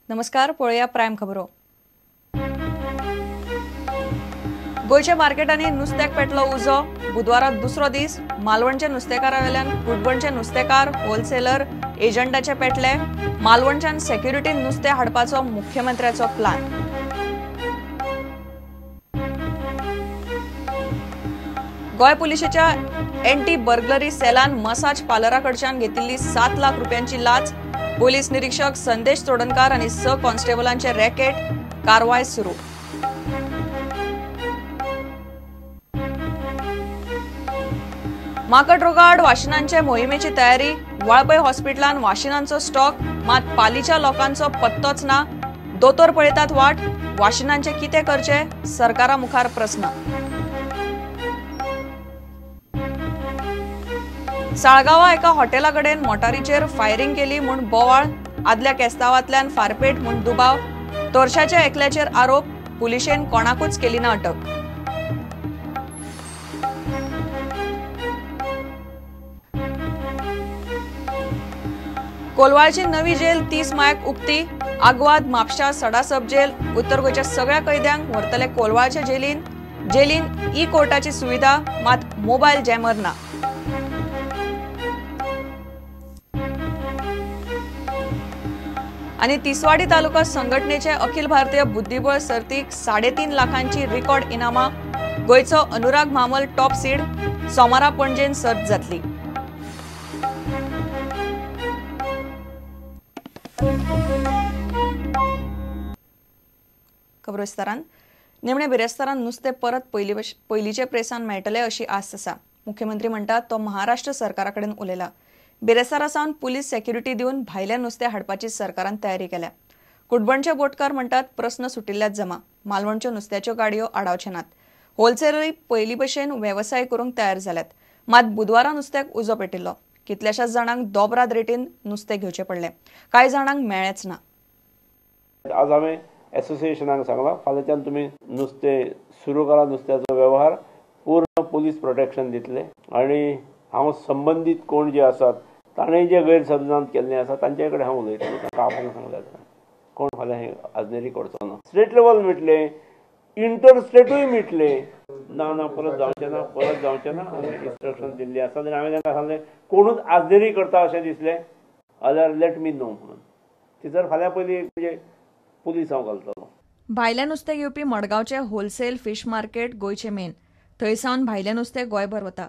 नमस्कार, पळोवया प्रायम खबरो. गोंयच्या मार्केटांनी नुस्त्याक पेटलो उजो. बुधवारा दुसरो दीस मालवणच्या नुस्तेकारा वेल्यान कुडबणचे नुस्तेकार, होलसेलर, एजंटाचे पेटले. मालवणच्यान सेक्युरिटीन नुस्तें हाडपाचो मुख्यमंत्र्याचो प्लान. गोंय पुलिशेच्या एंटी बर्गलरी सेलान मसाज पार्लरा कडच्यान घेतिल्ली 7 लाख रुपयांची लाच. पोलीस निरीक्षक संदेश चोडणकार आनी 6 कॉन्स्टेबलांचे रॅकेट. कारवाय सुरू. माकड रोगाआड वाशिनांचे मोहिमेची तयारी. वाळपय हॉस्पिटलान वाशिनांचो स्टॉक, मात पालीच्या लोकांचो पत्तोच ना. दोतोर पळयतात वाट. वाशिनांचे कितें करचे, सरकारा मुखार प्रस्न. साळगांवा एका हॉटेला कडेन मोटारीचेर फायरिंग केली म्हूण बोवाळ. आदल्या केस्तांवांतल्यान फारपेट म्हूण दुबाव. तोरशाच्या एकल्याचेर आरोप. पुलिशेन कोणाकूच केली ना अटक. कोलवाळची नवी जेल 30 मायाक उक्ती. आग्वाद, म्हापशा, सडा सब जेल. उत्तर गोंयच्या सगळ्या कैद्यांक व्हरतले कोलवाळच्या जेलीन. जेलीन ई कोर्टाची सुविधा, मात मोबायल जॅमर ना. आनी तिसवाडी तालुका संघटनेचे अखिल भारतीय बुद्धिबळ सर्तीक 3.5 लाखांची रिकॉर्ड इनामां. गोंयचो अनुराग म्हामल टॉप सीड. सोमारा पणजेन सर्त जातली. खबर विस्तारान. निमणे बिरेस्तारान नुस्तें परत पयलींचे प्रेसान मेळटलें अशी आस्त आसा. मुख्यमंत्री म्हणटात तो महाराष्ट्र सरकारा कडेन उलयला. बिरेस्तारा सावन पुलीस सेक्युरिटी दिवन भायलें नुस्तें हाडपाची सरकारान तयारी केल्या. कुडबणचे बोटकार म्हणटात प्रस्न सुटिल्ल्यात जमा. मालवणच्यो नुस्त्याच्यो गाडयो आडावचे नात. होलसेलरूय पयलीं भशेन वेवसाय करूंक तयार जाल्यात. मात बुधवारा नुस्त्याक उजो पेटिल्लो. कितल्याशाच जाणांक दोबराद रेटीन नुस्तें घेवचें पडलें. कांय जाणांक मेळ्ळेंच ना. आज हांवें एसोसिएशनाक सांगलां, फाल्यांच्यान तुमी नुस्तें सुरू करा, नुस्त्याचो वेव्हार पूर्ण पुलीस प्रोटेक्शन दितले. आनी हांव संबंदीत कोण जे आसात ताणें जे गैरसमजान केल्लें आसा तांचे कडेन हांव उलयतलो. तांकां आपोवन सांगल्यार कोण फाल्यां हें आजनेरी करचो ना. स्टेट लेवल मिटलें, इंटर स्टेटूय मिटलें. ना ना, परत जावचें ना, परत जावचें ना. हांवें इन्स्ट्रक्शन दिल्ली आसा आनी हांवें तांकां सांगलें कोणूच आजनेरी करता अशें दिसलें जाल्यार let me नो म्हणून. ती जर फाल्यां पयलीं म्हणजे पुलीस हांव घालतलो. भायलें नुस्तें घेवपी मडगांवचें होलसेल फीश मार्केट गोंयचें मेन. थंय सावन भायलें नुस्तें गोंयभर वता.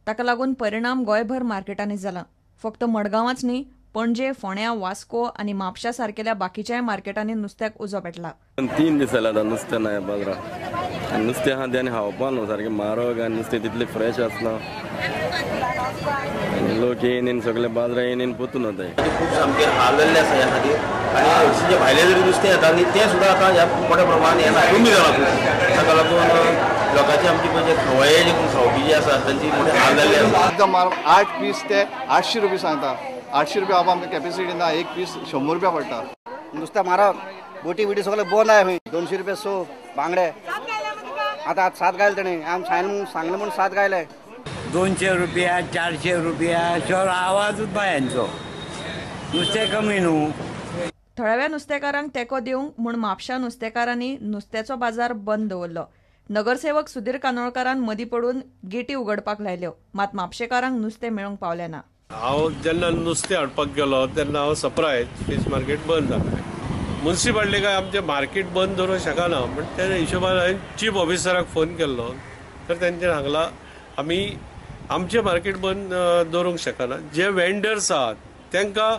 ताका लागून परिणाम गोंयभर मार्केटांनी जाला. फक्त मडगांवाच न्ही, पणजे, फोंड्या, वास्को आनी म्हापशा सारकेल्या बाकीच्याय मार्केटांनी नुस्त्याक उजो पेटला. 3 दीस जाले आतां नुस्तें ना ह्या बाजारांत. आनी नुस्तें आहा तें आनी खावपा न्हू, सारकें म्हारग आनी नुस्तें तितलें फ्रेश आसना. आनी लोक येवन येवन सगळे बाजारां येवन येवन पोतून वताय. खूब सामकें हाल जाल्ले आसा ह्या खातीर. आनी हरशीं जें भायलें जरी नुस्तें येता न्ही तें सुद्दां आतां ह्या मोठ्या प्रमाणान येना, कमी जालां खूब. ताका लागून लोकांची आमची पळय जे खवये जे कोण खावपी जे आसा तांची मोठे हाल जाल्ले आसा. एकदम 8 पीस ते 800 रुपये सांगता. 800 रुपया बाबा आमकां कॅपेसिटी ना. 1 पीस 100 रुपया पडटा. नुस्तें म्हारग, बोटी बिटी सगळें बंद आहा खंय. 200 रुपया सो बांगडे. आतां आज 7 गायले तेणें. आम सांगलें म्हूण 7 गायले. 200 रुपया, 400 रुपया शोर आवाजूच ना हेंचो. नुस्तें कमी न्हू. थळाव्या नुस्तेकारांक तेंको दिवंक म्हूण म्हापशा नुस्तेकारांनी नुस्त्याचो बाजार बंद दवरलो. नगरसेवक सुधीर कानोळकारान मदीं पडून गेटी उगडपाक लायल्यो. मात म्हापशेकारांक नुस्तें मेळूंक पावलें ना. हांव जेन्ना नुस्तें हाडपाक गेलो तेन्ना हांव सरप्रायज, फीश मार्केट बंद जालें. मुन्सिपालिटी काय आमचें मार्केट बंद दवरूंक शकना म्हण त्या हिशोबान हांवें चीफ ऑफिसराक फोन केल्लो. तर तेंच्यांनी सांगलां आमी आमचें मार्केट बंद दवरूंक शकना. जे वेंडर्स आहात तांकां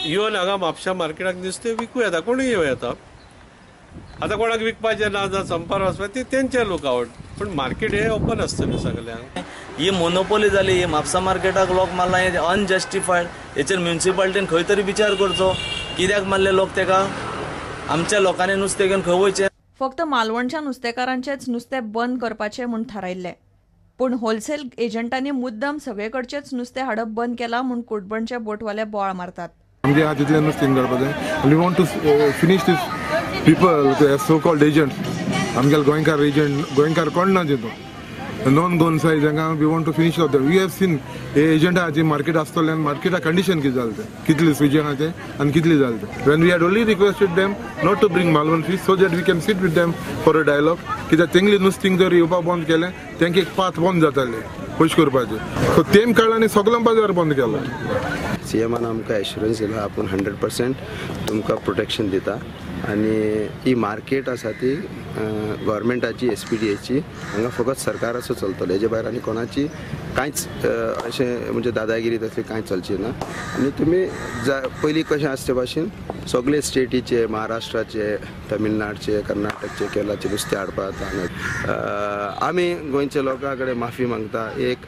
येवन हांगा म्हापशा मार्केटाक नुस्तें विकूं येता, कोणूय येवं येता. आतां कोणाक विकपाचें ना जावं संपार वचपाचें ती तेंचे लुकआवट, पूण मार्केट हें ओपन आसतलें सगल्यांक. ही मोनोपोली जाली, ही म्हापसा मार्केटाक लोक मारला, हें अनजस्टिफायड. हेचेर म्युनिसिपालिटीन खंय तरी विचार करचो. कित्याक मारले लोक तेका? आमच्या लोकांनी नुस्तें घेवन खंय वयचें? फक्त मालवणच्या नुस्तेकारांचेच नुस्तें बंद करपाचें म्हूण थारायिल्लें. पूण होलसेल एजंटांनी मुद्दम सगळे कडचेच नुस्तें हाडप बंद केलां म्हूण कुडबणचे बोटवाले बोवाळ मारतात. आमचे आहा तितलें नुस्तें काडपाक जाय. We want to finish this people so called agent. आमगेले गोंयकार एजंट, गोंयकार कोण ना तितून. नॉन गोवन सायज हांगा we want to finish off. We have seen हे एजंटाचे मार्केट आसतलें आनी मार्केटा कंडिशन कितें जालें तें, कितले सुजे आहा तें आनी कितले जालें तें. When we had only requested them not to bring Malvan fish so that we can sit with them for a dialogue. कित्याक तेंगली नुस्तींग जर येवपाक बंद केलें तेंकां एक पाथ बंद जातालें पयशे करपाचें. सो तेम काडला आनी सगळो बाजार बंद केला. सीएमान आमकां एश्युरन्स दिला आपूण 100% तुमकां प्रोटेक्शन दिता आनी ही मार्केट आसा ती गव्हर्मेंटाची SPDAची, हांगा फकत सरकाराचो चलतलो, हेजे भायर आनी कोणाची कांयच अशें म्हणजे दादागिरी तसली कांय चलची ना. आनी तुमी पयलीं कशें आसचे भाशेन सगळे स्टेटीचे, महाराष्ट्राचे, तमिळनाडचे, कर्नाटकचे, केरळाचे नुस्तें हाडपाक हांगा आमी गोंयच्या लोकां कडेन माफी मागता. एक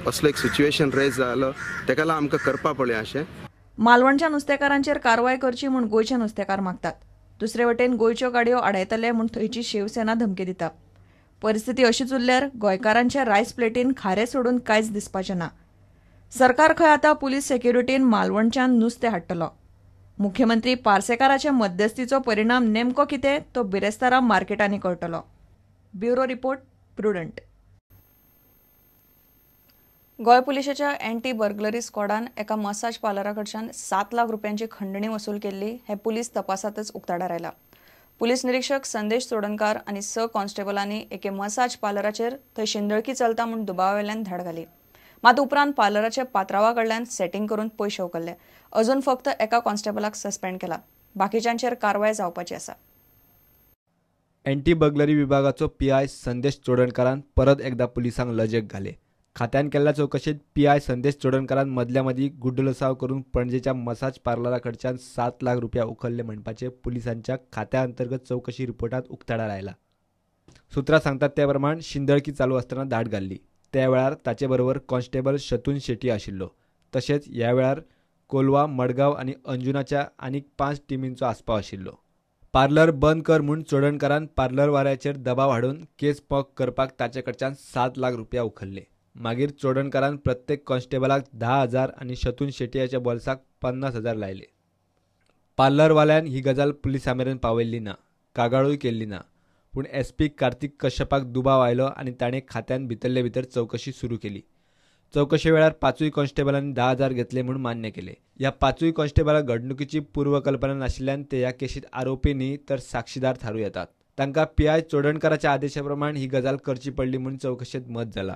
असलो एक सिच्युएशन रेज जालो तेका लागून आमकां करपा पडलें अशें. मालवणच्या नुस्तेकारांचेर कारवाय करची म्हूण गोंयचे नुस्तेकार मागतात. दुसरे वटेन गोंयच्यो गाडयो आडायतले म्हूण थंयची शिवसेना धमकी दिता. परिस्थिती अशीच उरल्यार गोंयकारांच्या रायस प्लेटीन खारें सोडून कांयच दिसपाचें ना. सरकार खंय आतां पुलीस सेक्युरिटीन मालवणच्यान नुस्तें हाडटलो. मुख्यमंत्री पार्सेकाराच्या मध्यस्थीचो परिणाम नेमको कितें तो बिरेस्तारा मार्केटांनी कळटलो. Bureau report, Prudent. Goa पुलिशेच्या अँटी बर्गलरी स्क्वॉडान एका मसाज पार्लरा कडच्यान 7 लाख रुपयांची खंडणी वसूल केल्ली हे पुलीस तपासातच उक्ताडार आयला. पुलीस निरीक्षक संदेश चोडणकार आनी 6 कॉन्स्टेबलांनी एके मसाज पार्लराचेर थंय शिंदळकी चलता म्हूण दुबावावेल्यान धाड घाली. मात उपरांत पार्लराच्या पात्रावा कडल्यान सेटिंग करून पयशे उखल्ले. अजून फक्त एका कॉन्स्टेबलाक सस्पेंड केला. बाकीच्यांचेर कारवाय जावपाची आसा. अँटी बर्गलरी विभागाचो PI संदेश चोडणकारान परत एकदा पुलिसांक लजेक घाले. खात्यान केल्ल्या चवकशेंत PI संदेश चोडणकारान मदल्या मदीं गुड्डलसाव करून पणजेच्या मसाज पार्लरा कडच्यान 7 लाख रुपया उखल्ले म्हणपाचें पुलिसांच्या खात्या अंतर्गत चवकशी रिपोर्टांत उक्ताडार आयला. सुत्रां सांगतात त्या प्रमाण शिंदळकी चालू आसतना धाड घाल्ली. त्या वेळार ताचे बरोबर कॉन्स्टेबल शतून शेटी आशिल्लो. तशेंच ह्या वेळार कोलवा, मडगांव आनी अंजुनाच्या आनीक 5 टिमींचो आस्पाव आशिल्लो. पार्लर बंद कर म्हूण चोडणकारान पार्लरवाल्याचेर दबाव हाडून केस पॉक करपाक ताचे कडच्यान 7 लाख रुपया उखल्ले. मागीर चोडणकारान प्रत्येक कॉन्स्टेबलाक 10,000 आनी शतून शेटयाच्या बोल्साक 50,000 लायले. पार्लरवाल्यान ही गजाल पुलिसां मेरेन पावयल्ली ना, कागाळूय केल्ली ना. पूण SP Kartik कश्यपाक दुबाव आयलो आनी ताणें खात्यान भितरले भितर चवकशी सुरू केली. चवकशे वेळार 5 कॉन्स्टेबलांनी 10,000 घेतले म्हूण मान्य केले. ह्या 5 कॉन्स्टेबलांक घडणुकीची पूर्वकल्पना नाशिल्ल्यान ते ह्या केशींत आरोपी न्ही तर साक्षीदार थारूं येतात. तांकां PI चोडणकाराच्या आदेशा प्रमाण ही गजाल करची पडली म्हूण चवकशेंत मत जाला.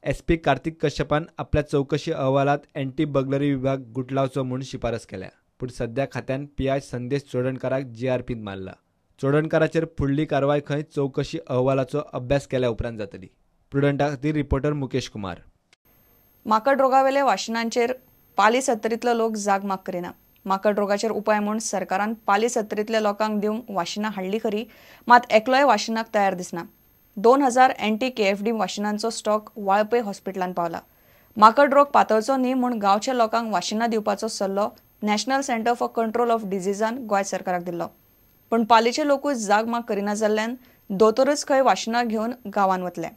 SP Kartik कश्यपान आपल्या चवकशी अहवालात अँटी बर्गलरी विभाग गुटलावचो म्हूण शिफारस केल्या. पूण सध्या खात्यान PI संदेश चोडणकाराक GRPन मारला. चोडणकाराचेर फुडली कारवाय खंय चवकशी अहवालाचो अभ्यास केल्या उपरांत जातली. प्रुडंटा खातीर रिपोर्टर मुकेश कुमार. माकड रोगावेले वाशिनांचेर पाली सत्तरींतलो लोक जागमाग करिना. माकड रोगाचेर उपाय म्हूण सरकारान पाली सत्तरींतल्या लोकांक दिवंक वाशिनां हाडली खरी, मात एकलोय वाशिनाक तयार दिसना. 2000 अँटी KFD वाशिनांचो स्टॉक वाळपय हॉस्पिटलान पावला. माकड रोग पातळचो न्ही म्हूण गांवच्या लोकांक वाशिनां दिवपाचो सल्लो national centre for control of डिजीजान Goa सरकाराक दिल्लो. पूण पालीचे लोकूच जागमाग करिना जाल्ल्यान दोतोरच खंय वाशिनां घेवन गांवांत वतले.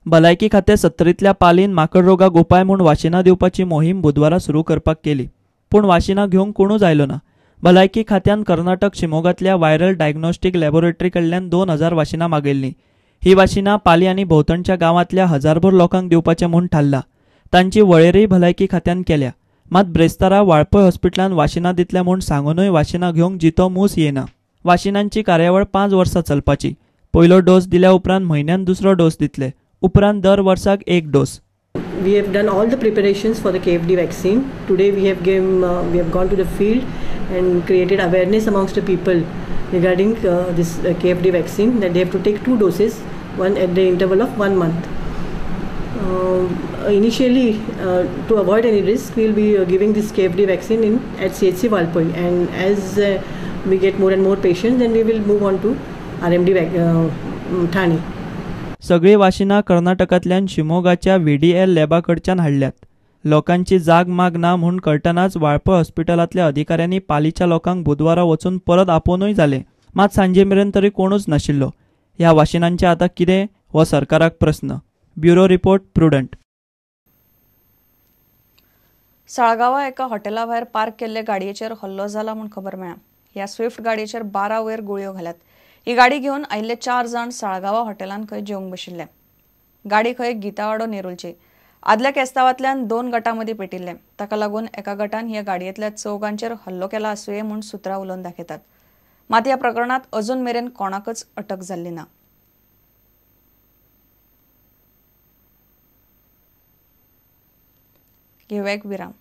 भलायकी खातें सत्तरींतल्या पालीन माकड रोगाक उपाय म्हूण वाशिनां दिवपाची मोहीम बुधवारा सुरू करपाक केली. पूण वाशिनां घेवंक कोणूच आयलो ना. भलायकी खात्यान कर्नाटक शिमोगांतल्या व्हायरल डायग्नोस्टीक लॅबोरेटरी कडल्यान 2000 वाशिनां मागयल्लीं. ही वाशिनां पाली आनी भोंवतणच्या गांवांतल्या हजारभर लोकांक दिवपाचें म्हूण थारलां. तांची वळेरीय भलायकी खात्यान केल्या. मात ब्रेस्तारा वाळपय हॉस्पिटलान वाशिनां दितले म्हूण सांगूनय वाशिनां घेवंक जितो मूस येना. वाशिनांची कार्यावळ 5 वर्सां चलपाची. पयलो डोस दिल्या उपरांत म्हयन्यान दुसरो डोस दितले. उपरांत दर वर्साक एक dose. We have done all the preparations for the KFD vaccine. Today we have gone to the field and created awareness amongst the people regarding this KFD vaccine, that they have to take 2 doses, one at the interval of 1 month. Initially, to avoid any risk, we will be giving this KFD vaccine at CHC Valpoi, and as we get more and more patients, then we will move on to RMD Thane. सगळीं वाशिनां कर्नाटकांतल्यान शिमोगाच्या VDL लॅबा कडच्यान हाडल्यात. लोकांची जाग माग ना म्हूण कळटनाच वाळपय हॉस्पिटलांतल्या अधिकाऱ्यांनी पालीच्या लोकांक बुधवारा वचून परत आपोवनूय जालें. मात सांजे मेरेन तरी कोणूच नाशिल्लो. ह्या वाशिनांचें आतां कितें हो सरकाराक प्रस्न. Bureau report, Prudent. साळगांवा एका हॉटेला भायर पार्क केल्ले गाडयेचेर हल्लो जाला म्हूण खबर मेळ्ळा. ह्या स्विफ्ट गाडयेचेर 12 वयर गुळयो घाल्यात. ही गाडी घेवन आयिल्ले 4 जाण साळगांवा हॉटेलान खंय जेवंक बशिल्ले. गाडी खंय गीतावाडो नेरुलची. आदल्या केस्तावांतल्यान 2 गटां मदीं पेटिल्लें. ताका लागून एका गटान ह्या गाडयेंतल्या चौगांचेर हल्लो केला आसुये म्हूण सुत्रां उलोवन दाखयतात. मात ह्या प्रकरणांत अजून मेरेन कोणाकच अटक जाल्ली ना. घेवया एक विराम.